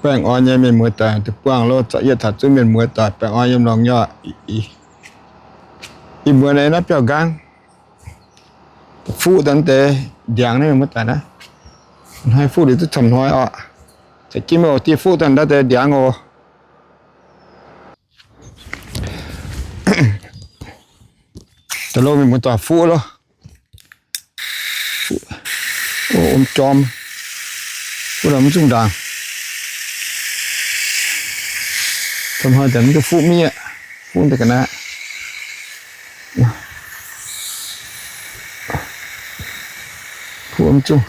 Baengh orn nyei mienh muoz doic, deic-bung lo, yietc taux zunv mienh muoz doic baengh orn yiem longx nyei. Ih muonz naaiv biauv-nqaang, fuqv daaih deix ndiangx naaiv mienh muoz doic naaiv. Hnoi fuqv liuz duqv camv hnoi oc. Caux jienv mienh oc, dieh fuqv daaih ndau deix ndiangx oc. Da'lo mienh muoz doic fuqv loh. Wuom jorm, fuqv daaih mv zungh ndaangc. Camv hnoi daaih mv duqv fuqv miev, fuqv daaih ga'naaiv. Fuqv mv zungh.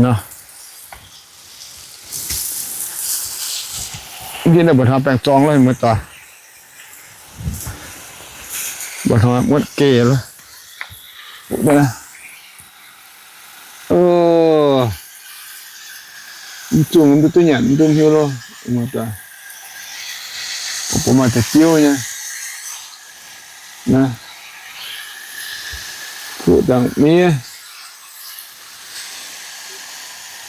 Nor. Yie naaiv mba'hnoi baengh zorng loh, muoz-doic. Mba'hnoi muotv geh loh. Mv zungh mv duqv nyanc, mv duqv hiuv loh, muoz-doic. Bun maaih deix biouv nyei. Naaiv, fuqv dangh miev.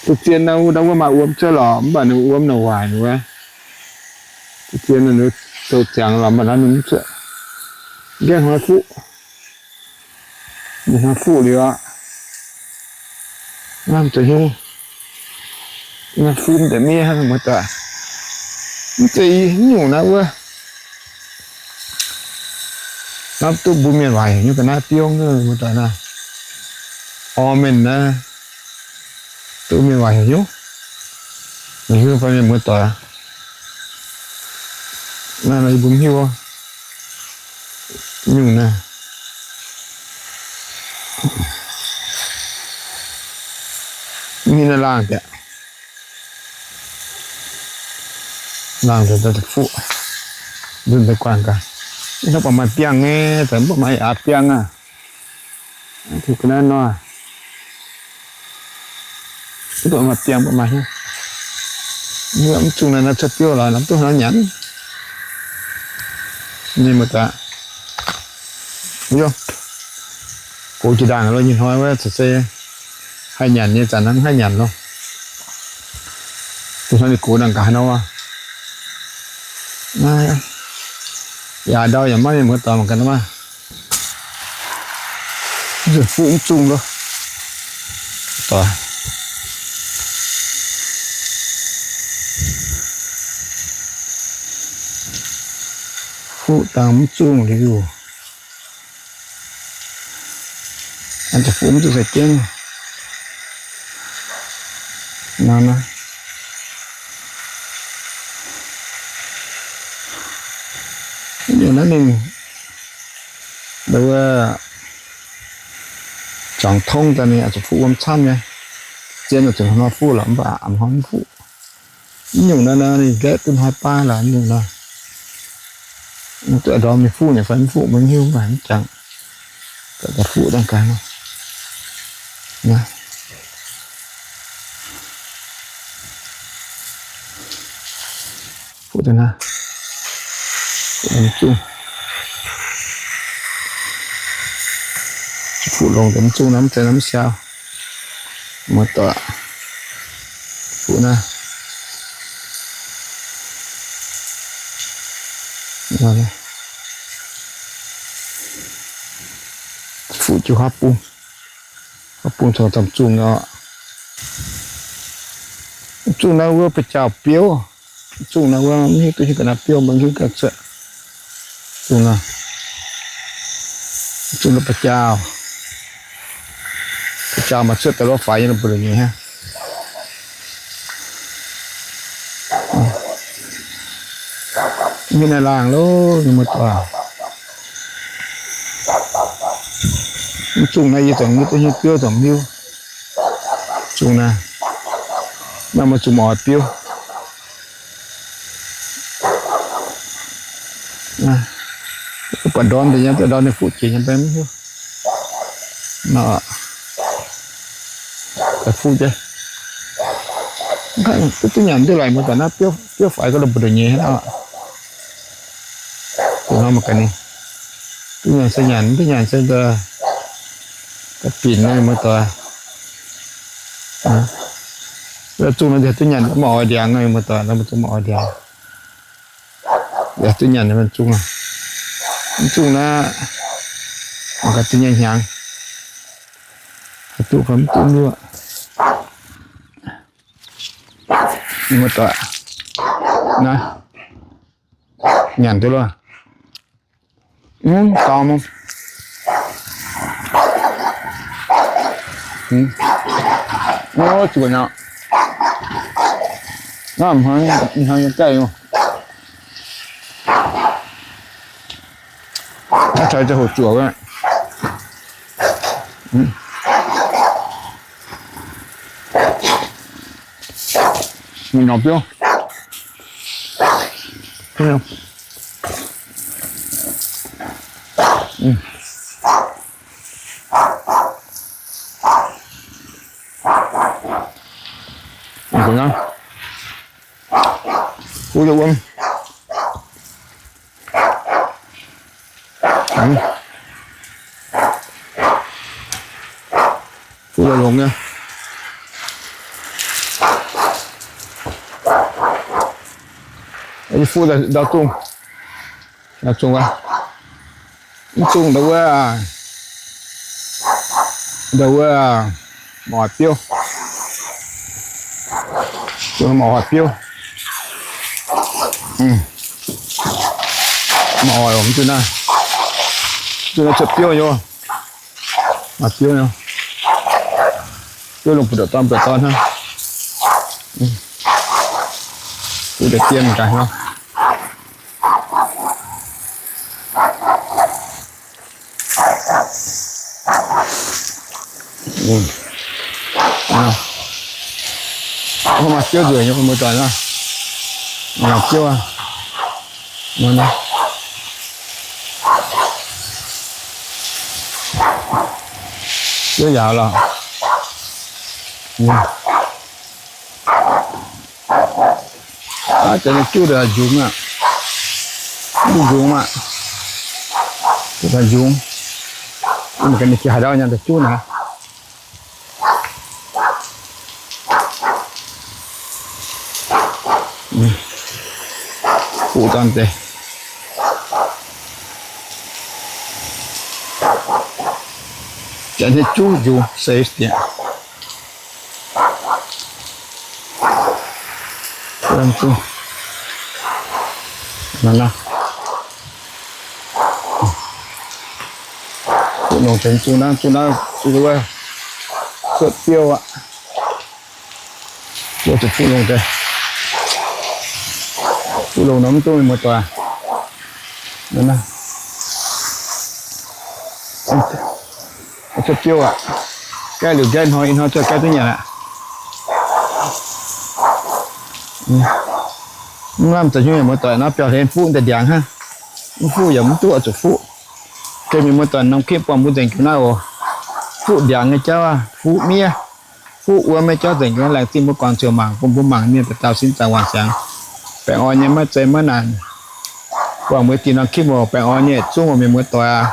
Duqv zien naaiv, wuov maaih wuom cuotv lorqc, mv baac ninh wuom naaic waaic wuov. Duqv zien naaiv, ninh zoux ziangx lorqc, mv baac naaiv ninh mv cuotv. Gaengh hnoi fuqv, hnoi fuqv liuz aqv. Naaiv zoux hnyouv, naaiv fuqv deix miev hnangv, muoz-doic. Mv zeiz i nyungc naaiv wuov. Naaiv duqv mbuo mienh waaic heuc nyei ga'naaiv biouv, muoz-doic naaiv. Orv mienh naaiv, duqv mienh waaic heuc nyei. Meih hiuv fai mienh muoz-doic? Naaiv yie mbuo mv hiuv nyungc naaiv. Mingh naaiv laangh daaih. Laangh daaih fuqv. Nzunc daaih guangc gaax. Ih hnoi baac maaih biangh nyei, daaih mv baac maaih aav biangh aqv. Naaiv nor, mv baac maaih biangh, mv baac maaih hiuv. Mv zungh naaiv cuotv biouv lorqc, lamh duqv hnangv nyanc. Ninh mbuo daaih, gox jiex ndaangc lo nyei hnoi wuov, se haih nyanc nyei zanc naaiv mv haih nyanc loh. Duqv hnangv ninh gox ndaangc gaax nor wuov. Yaac ndau yaac maiv mienh muoz-doic mangc gaax nor maah. Nzunc fuqv mv zungh loh. Fuqv dangh mv zungh liuz, an fuqv mv zungh sai jienv nor. Naaiv ninh, wuov, zuangx tongv daaih ninh zuqc fuqv wuom camv nyei. Zien zuqc hnoi fuqv lorqc, mv baac a'hnoi mv fuqv. Mv nyungc naaiv ninh nqaeqv duqv hnoi baav lorqc, mv nyungc naaiv. Duqv ndorm ninh fuqv nyei fai mv fuqv maiv hiuv, mv baac mv jangx. Fuqv dangh gaax nor. Fuqv daaih naaiv, fuqv daaih mv zungh. Fuqv longx daaih mv zungh nor, mv zeiz nor mv siau. Muoz-doic, fuqv naaiv. Fuqv jienv huaav bung, huaav bung caux camv zungh nor. Zungh naaiv wuov ba'jaauh biouv. Zungh naaiv wuov mv hiuv duqv hiuv ga'naaiv biouv, mv hiuv ga'naaiv cuotv. Zungh naaiv, zungh naaiv ba'jaauh. Ba'jaauh maaih cuotv daaih lov faix nyei, lomh mbuo nyei hnangv. Mingh naaiv laangh loh, mienh muoz-doic. Mv zungh naaiv yie zuqc mv duqv hiuv biouv zuqc mv hiuv. Zungh naaiv, naaiv maaih zuqc mv oix biouv. Buatc ndorm deix nyei, ndorm ninh fuqv jiex nyei mv hiuv. Nor, fuqv jiex. Duqv nyanc duqv laic muoz-doic naaiv, biouv faix ga'long mbu'ndongx nyei hnangv. Duqv nyanc se nyanc, duqv nyanc se Ga'binc naaiv muoz-doic. Zungh naaiv duqv nyanc mv oix ndiangx, muoz-doic, mv zungh mv oix ndiangx. Yaac duqv nyanc mv zungh, mv zungh naaiv, mv ganh duqv nyei hnyangx, duqv mv duqv luoqc. Muoz-doic, naaiv nyanc duqv loh. Mv dorngx. Zuqc nor, hnangv yiem gaih. Naaiv caux ziangh hoc zuoqc wuov. Norm biouv. Fuqv wuom. Fuqv longx nyei. Fuqv ndau zungh, ndau zungh wuov, mv zungh ndau wuov, ndau wuov, mangc hoic biouv, mangc hoic biouv, mangc hoic mv zuqc naaiv, zuqc naaiv cuotv biouv nyei. Maaih biouv nyei, biouv lungh buoz-ndoqv dorn buoz-ndoqv dorn hnangv. Duqv deix dien gaax nor. Maaih biouv nzueic nyei, muoz-doic nor. Maaih biouv aqv. Biouv yaauc lorqc. Aa, deix nyei juv daaih njungx aqv. Mv njungx aqv. Daaih njungx. Mv ganh ninh qiex haaix ndau nyanc daaih juv naaic. Fuqv daan deix. Janx nyei juv njungx seix dieqc. Fuqv longx deix zungh naaiv, zungh naaiv, zuqc wuov, cuotv biouv aqv. Biouv zuqc fuqv longx deix. Fuqv longx nor mv duqv mienh muoz-doic. Cuotv biouv aqv. Gaeqv liuz gaeqv hnoi, ih hnoi cuotv gaeqv duqv nyanc aqv. Mv lamh zoux nyungc mienh muoz-doic nor biauv-hlen fuqv daaih ndiangx hnangv. Mv fuqv yaac mv duqv oix zuqc fuqv. Gengh mienh muoz-doic norm clip buangh mbuo nzengc jienv naaiv oc. Fuqv ndiangx nyei jauv aqv, fuqv miev, fuqv wuom nyei jauv nzengc jienv. Laengz zingh mbuo guangc ziouc mangc, bun mbuo mangc mienh daaih dauh sin zaangc waanc ziangx. Baengh orn nyei maiv zei maiv naanc. Buangh mbuo dinh norm clip oc. Baengh orn nyei yietc zungv oc mienh muoz-doic aac.